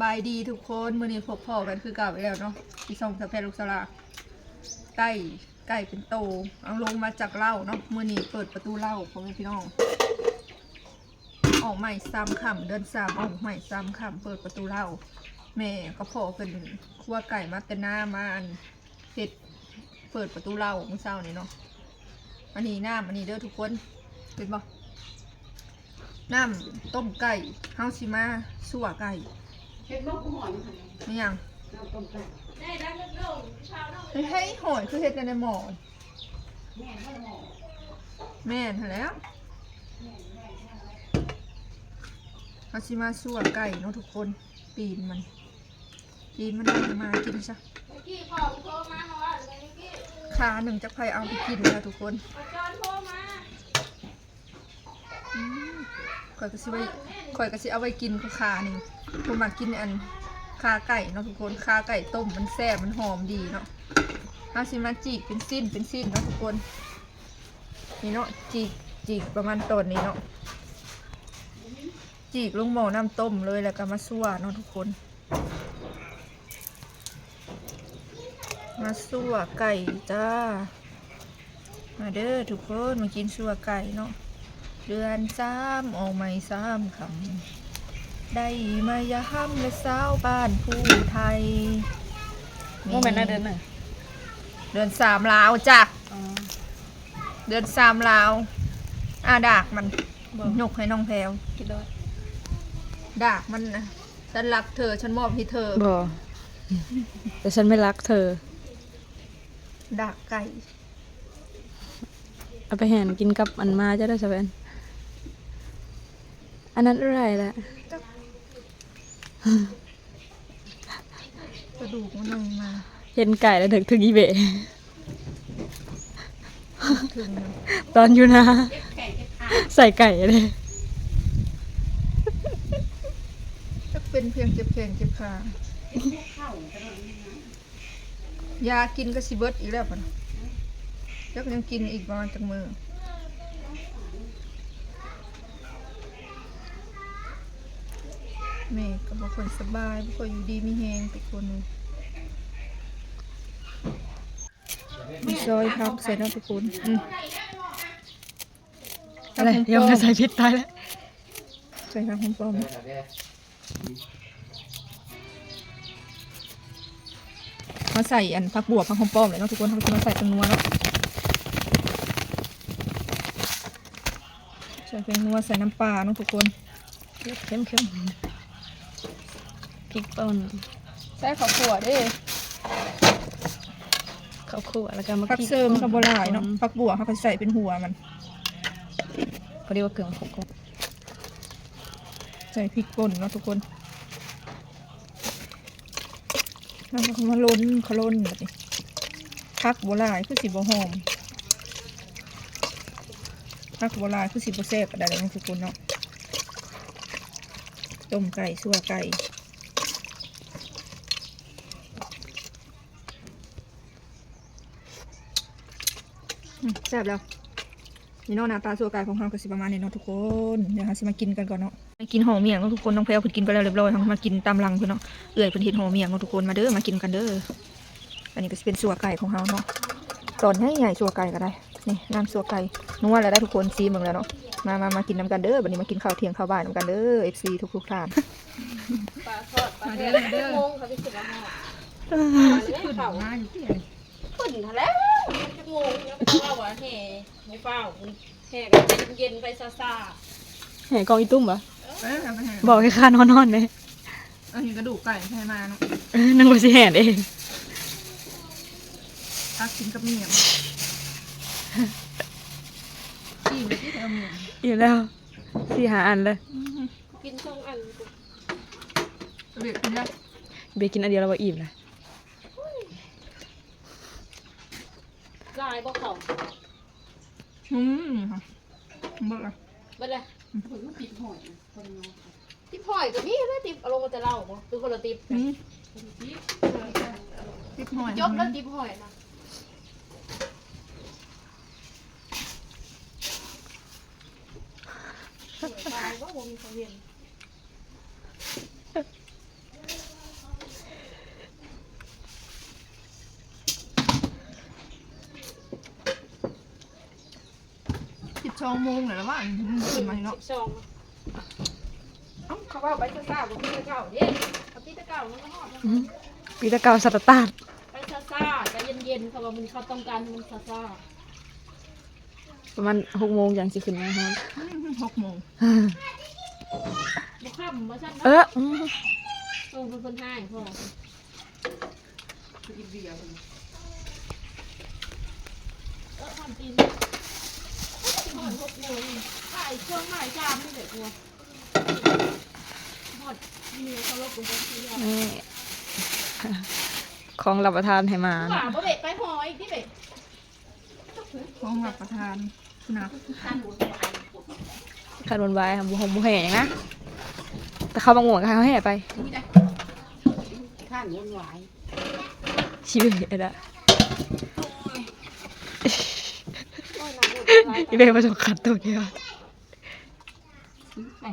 ບາຍດີທຸກຄົນ ມື້ນີ້ພົບພໍ້ກັນຄືເກົ່າອີກແລ້ວເນາະ ທີ່ຊ່ອງສາວແພດລູກສາລາ ໄກ່ ໄກ່ເປັນໂຕ ເອົາລົງມາຈາກເລົ້າເນາະ ມື້ນີ້ເປີດປະຕູເລົ້າ ພໍ່ແມ່ພີ່ນ້ອງ ອອກໃໝ່ສາມຄ່ຳ ເດືອນສາມອອກໃໝ່ສາມຄ່ຳ ເປີດປະຕູເລົ້າ ແມ່ກັບພໍ່ເພິ່ນຄົວໄກ່ມາແຕ່ນາ ມາອັນ ເຮັດ ເປີດປະຕູເລົ້າມື້ເຊົ້ານີ້ເນາະ ອັນນີ້ນ້ຳ ອັນນີ້ເດີທຸກຄົນ ເຫັນບໍ່ ນ້ຳຕົ້ມໄກ່ ເຮົາຊິມາຊົ່ວໄກ່ ເຮັດບໍ່ ຄືຫອຍຫັ້ນ ແມ່ນຫຍັງ ນ້ຳຕົ້ມໄກ່ ເຮັດໃຫ້ຫອຍ ຄືເຮັດໃນໝໍ້ ແມ່ນຫັ້ນແຫຼ້ວ ເຮົາຊິມາຊົ່ວໄກ່ເນາະທຸກຄົນ ຕີນມັນ ຕີນມັນ ມາກິນຊະ ຂາໜຶ່ງຈັກໃຜເອົາໄປກິນລະທຸກຄົນ ອືມ ຂ້ອຍກໍຊິໄວ້ ຂ້ອຍກໍຊິເອົາໄວ້ກິນ ຂາໜຶ່ງ ເພິ່ນມັກກິນອັນ ຂາໄກ່ເນາະທຸກຄົນ ຂາໄກ່ຕົ້ມ ມັນແຊບ ມັນຫອມດີເນາະ ເຮົາຊິມາຈີກເປັນຊິ້ນ ເປັນຊິ້ນເນາະທຸກຄົນ ນີ້ເນາະ ຈີກ ຈີກປະມານຕອນນີ້ເນາະ ຈີກລົງໝໍ້ນ້ຳຕົ້ມເລີຍ ແລ້ວກໍມາຊົ່ວເນາະທຸກຄົນ ມາຊົ່ວໄກ່ຈ້າ ມາເດີທຸກຄົນ ມາກິນຊົ່ວໄກ່ເນາະ ເດືອນສາມອອກໃໝ່ສາມຄ່ຳ ໄດ້ມາຢາມລະສາວບ້ານຜູ້ໄທ ບໍ່ແມ່ນນະ ເດືອນໜຶ່ງ ເດືອນສາມລາວຈ້າ ອໍ ເດືອນສາມລາວ ອາ ດາກມັນ ບໍ່ ຍົກໃຫ້ນ້ອງແພວ ກິນໂລດ ດາກມັນນະ ສັນລັກເທີ ສັນມອບໃຫ້ເທີ ບໍ່ ແຕ່ສັນໄມ່ລັກເທີ ດາກໄກ່ ເອົາໄປແຫນກິນກັບອັນໝາເຈົ້າໄດ້ສະແຫວນ ອັນນັ້ນເອີ່າໃດລະ ກະດູກມັນອອກມາ ເຫັນໄກ່ແລ້ວນຶກເຖິງອີເບ ເຖິງ ຕອນຢູ່ນາ ໃສ່ໄກ່ເດ້ ຈັກເປັນພຽງເຈັບແຂ້ງເຈັບຂາ ຢາກິນກໍຊິເບິດອີກແລ້ວ ຈັກຍັງກິນອີກປະມານຈັກມື້ ແມ່ກໍບໍ່ຄ່ອຍສະບາຍ ບໍ່ຄ່ອຍຢູ່ດີມີແຮງທຸກຄົນ ມີຊອຍຜັກໃສ່ເນາະທຸກຄົນ ອືມ ອະໄລ ດຽວມາໃສ່ຜິດ ຕາຍແລ້ວ ໃສ່ຜັກຫອມປ້ອມ ມາໃສ່ອັນຜັກບົ່ວ ຜັກຫອມປ້ອມແລ້ວເນາະທຸກຄົນ ເຮົາຊິມາໃສ່ແປ້ງນົວເນາະ ໃສ່ແປ້ງນົວ ໃສ່ນ້ຳປາເນາະທຸກຄົນ ເຄັມໆ ພິກປົ່ນ ໃສ່ເຂົ້າຂົ້ວເດ້ ເຂົ້າຂົ້ວ ແລ້ວກໍມາ ຜັກເສີມກໍບໍ່ຫຼາຍເນາະ ຜັກບົ່ວເຮົາກໍໃສ່ເປັນຫົວມັນ ພໍດີວ່າເຄື່ອງຄົບ ໃສ່ພິກປົ່ນເນາະທຸກຄົນ ແລ້ວກໍມາລົນ ຂະລົນບາດນີ້ ຜັກບໍ່ຫຼາຍຄືຊິບໍ່ຫອມ ຜັກບໍ່ຫຼາຍຄືຊິບໍ່ແຊບປານໃດເນາະທຸກຄົນເນາະ ຕົ້ມໄກ່ ຊົ່ວໄກ່ ອືມ ແຊບແລ້ວ ນີ້ເນາະ ໜ້າຕາຊົ່ວໄກ່ຂອງເຮົາກໍຊິປະມານນີ້ເນາະທຸກຄົນ ດຽວເຮົາຊິມາກິນກັນກ່ອນເນາະ ມາກິນຫໍ່ໝ້ຽງເນາະທຸກຄົນ ນ້ອງແພວເພິ່ນກິນໄປແລ້ວຮຽບຮ້ອຍ ເຮົາມາກິນຕາມຫຼັງເພິ່ນເນາະ ເອື້ອຍເພິ່ນເຮັດຫໍ່ໝ້ຽງເນາະທຸກຄົນ ມາເດີ ມາກິນນຳກັນເດີ ອັນນີ້ກໍຊິເປັນຊົ່ວໄກ່ຂອງເຮົາເນາະ ຕອນໃຫຍ່ໆ ຊົ່ວໄກ່ກໍໄດ້ ນີ້ນ້ຳຊົ່ວໄກ່ ນົວແລ້ວໄດ໋ທຸກຄົນ ຊີມເບິ່ງແລ້ວເນາະ ມາ ມາ ມາກິນນຳກັນເດີ ບັດນີ້ມາກິນເຂົ້າທ່ຽງເຂົ້າບ່າຍນຳກັນເດີ ເອັຟຊີ ທຸກໆທ່ານ ປາທອດ ປາທອດ ມາເດີ ມາເດີ ຈັກໂມງເຂົາຊິຂຶ້ນມາຢູ່ຕິ ຂຶ້ນຫັ້ນແຫຼ້ວ ຈັກໂມງ ຍັງບໍ່ເວົ້າວ່າແຫ່ບໍ່ຟ້າວ ແຫ່ກໍເຢັນໆ ໄປຊ້າໆ ແຫ່ກອງອີຕຸ້ມຫວາ ເອີ ເອົາໄປແຫ່ ບອກໃຫ້ຂ້ານອນໆແດ່ ອັນນີ້ກະດູກໄກ່ໃຫ້ມາເນາະ ເອີ ນຶກວ່າຊິແຫ່ເອງ ຕັກກິນກັບໝ້ຽງ ອີ່ມແລ້ວຕິ ເອົາໝ້ຽງ ອີ່ມແລ້ວ ສີ່ຫ້າອັນເລີຍ ອື ກິນສອງອັນ ເບຍກິນແລ້ວ ເບຍກິນອັນດຽວແລ້ວບໍ່ອີ່ມນະ ຫຼາຍບໍ່ເຂົ້າ ອືມ ເບິດລະ ເບິດລະ ອືມ ຕິບຫອຍ ຕິບຫອຍກໍມີແຫຼະ ຕິບເອົາລົງມາແຕ່ເລົ້າບໍ່ ຫຼືຄົນລະຕິບ ມີ ຕິບຫອຍ ຈົບແລ້ວຕິບຫອຍນະ ຕາຍບໍ່ ບໍ່ມີເຂົາເຫັນ. ສອງໂມງແລ້ວລະວ່າ ອືມ ຂຶ້ນມາເນາະ ສິບສອງ ເອົ້າ ເຂົາເວົ້າໄປຊ້າໆ ບໍ່ຄືແຕ່ເກົ່າເດ້ ເຂົາຕິດແຕ່ເກົ່າ ມັນກໍຮອດ ອືມ ປີແຕ່ເກົ່າສະຕາດ ໄປຊ້າໆ ໃຈເຢັນໆ ເຂົາວ່າມື້ນີ້ເຂົາຕ້ອງການໃຫ້ມັນຊ້າໆ ປະມານຫົກໂມງຈັ່ງຊິຂຶ້ນມາຮອດ ອືມ ຫົກໂມງ ບໍ່ຄ່ຳວ່າຊັ້ນເນາະ ເອີ ອືມ ເອີ ເພິ່ນ ເພິ່ນຮ້າຍພໍ ກິນເບຍເພິ່ນ ເອີ ຄວາມຈິງ ຮອດຫົກໂມງ ບ່າຍ ຊ່ວງບ່າຍສາມນີ້ແຫຼະ ກວ່າ ຮອດເມຍເຂົາລົບລົງໄປທີ່ແລ້ວ ນີ້ ຂອງຮັບປະທານໃຫ້ມາ ວ່າ ເນາະ ບໍ່ເບະໄປຫໍອີກຕິເບະ ຂອງຮັບປະທານນະ ຄັນວຸ່ນວາຍ ຄັນວຸ່ນວາຍ ບໍ່ ບໍ່ແຫ່ຫຍັງນະ ແຕ່ເຂົ້າມາມ່ວນກໍໃຫ້ເຮົາແຫ່ໄປ ຄັນວຸ່ນວາຍ ຊິເບະລະ ອີເບະບໍ່ຕ້ອງຂັດໂຕດຽວ ໄດ້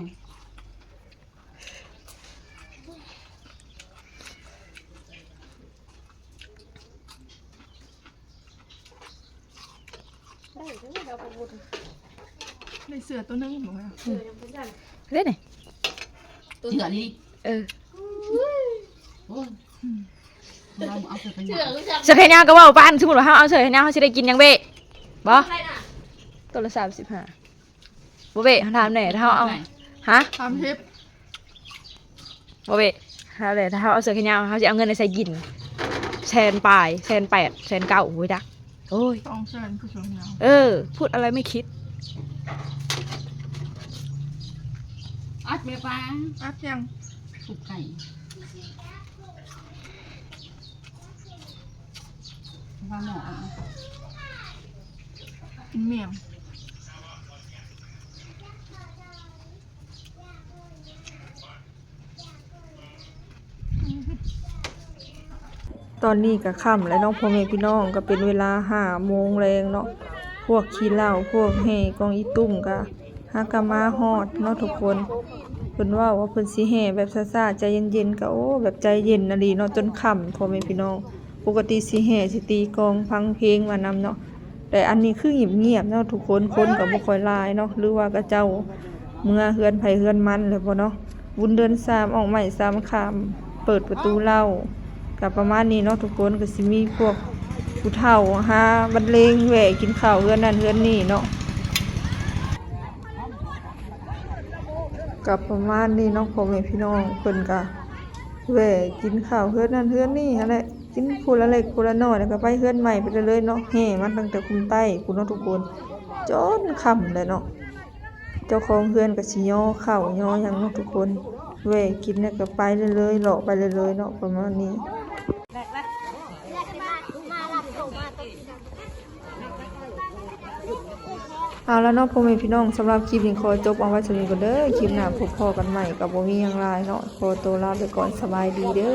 ເດີ ດາວປະວຸດ ໄດ້ເສື້ອໂຕໜຶ່ງບໍ່ ເສື້ອຍັງບໍ່ໄດ້ ເດ້ນີ້ ໂຕເສື້ອນີ້ ເອີ ໂອ້ຍ ອືມ ເສື້ອ ເສື້ອແຂນຍາວກໍເວົ້າປານ ສົມມຸດວ່າເຮົາເອົາເສື້ອແຂນຍາວ ເຮົາຊິໄດ້ກິນຫຍັງເບະ ບໍ່ ໂຕລະສາມສິບຫ້າ ບໍ່ເບະ ເຮົາຖາມແດ່ ຖ້າເຮົາເອົາ ຮະ ສາມສິບ ບໍ່ເບະ ຖ້າແຫຼະ ຖ້າເຮົາເອົາເສື້ອແຂນຍາວ ເຮົາຊິເອົາເງິນໃນໃສກິນ ແສນປາຍ ແສນແປດ ແສນເກົ້າ ໂອ້ຍ ຈັກ ໂອ້ຍ ສອງແສນຄືສອງແສນ ເອີ ພູດອະໄລໄມ່ຄິດ ອັດແມ່ປາ ອັດຫຍັງ ສຸກໄກ່ ວ່າໝໍ ກິນໝ້ຽງ ຕອນນີ້ກໍຄ່ຳແລ້ວເນາະ ພໍ່ແມ່ພີ່ນ້ອງ ກໍເປັນເວລາຫ້າໂມງແລງເນາະ ພວກຂີ້ເຫຼົ້າ ພວກແຫ່ກອງອີຕຸ້ມກໍຫາກໍມາຮອດເນາະທຸກຄົນ ເພິ່ນເວົ້າວ່າເພິ່ນຊິແຫ່ແບບຊ້າໆ ໃຈເຢັນໆ ກໍ ໂອ້ ແບບໃຈເຢັນອີ່ຫຼີເນາະ ຈົນຄ່ຳ ພໍ່ແມ່ພີ່ນ້ອງ ປົກກະຕິຊິແຫ່ຊິຕີກອງຟັງເພງວ່ານຳເນາະ ແຕ່ອັນນີ້ຄືງຽບໆ ເນາະທຸກຄົນ ຄົນກໍບໍ່ຄ່ອຍຫຼາຍເນາະ ຫຼືວ່າເຂົາເຈົ້າເມືອເຮືອນໃຜເຮືອນມັນແລ້ວບໍ່ເນາະ ບຸນເດືອນສາມ ອອກໄມ້ສາມຄຳ ເປີດປະຕູເລົ້າ ກໍປະມານນີ້ເນາະທຸກຄົນ ກໍຊິມີພວກຜູ້ເຖົ້າຫາບັນເລງແວ່ກິນເຂົ້າເຮືອນນັ້ນເຮືອນນີ້ເນາະ ກໍປະມານນີ້ເນາະ ພໍ່ແມ່ພີ່ນ້ອງ ເພິ່ນກໍແວ່ກິນເຂົ້າເຮືອນນັ້ນເຮືອນນີ້ຫັ້ນແຫຼະ ກິນຜູ້ລະເລັກຜູ້ລະນ້ອຍ ແລ້ວກໍໄປເຮືອນໃໝ່ໄປເລີຍເນາະ ແຫ່ມາຕັ້ງແຕ່ຄຸມໃຕ້ພຸ້ນເນາະທຸກຄົນ ຈົນຄ່ຳແລ້ວເນາະ ເຈົ້າຂອງເຮືອນກໍຊິຍໍເຂົ້າຍໍຫຍັງເນາະທຸກຄົນ ແວ່ກິນແລ້ວກໍໄປເລີຍໆ ເລາະໄປເລີຍໆ ເນາະ ປະມານນີ້. ເອົາລະເນາະ ພໍ່ແມ່ພີ່ນ້ອງ ສຳລັບຄລິບນີ້ຂໍຈົບເອົາໄວ້ສ່ຳນີ້ກ່ອນເດີ ຄລິບໜ້າພົບພໍ້ກັນໃໝ່ ກໍບໍ່ມີຫຍັງຫຼາຍເນາະ ຂໍໂຕລາໄປກ່ອນ ສະບາຍດີເດີ.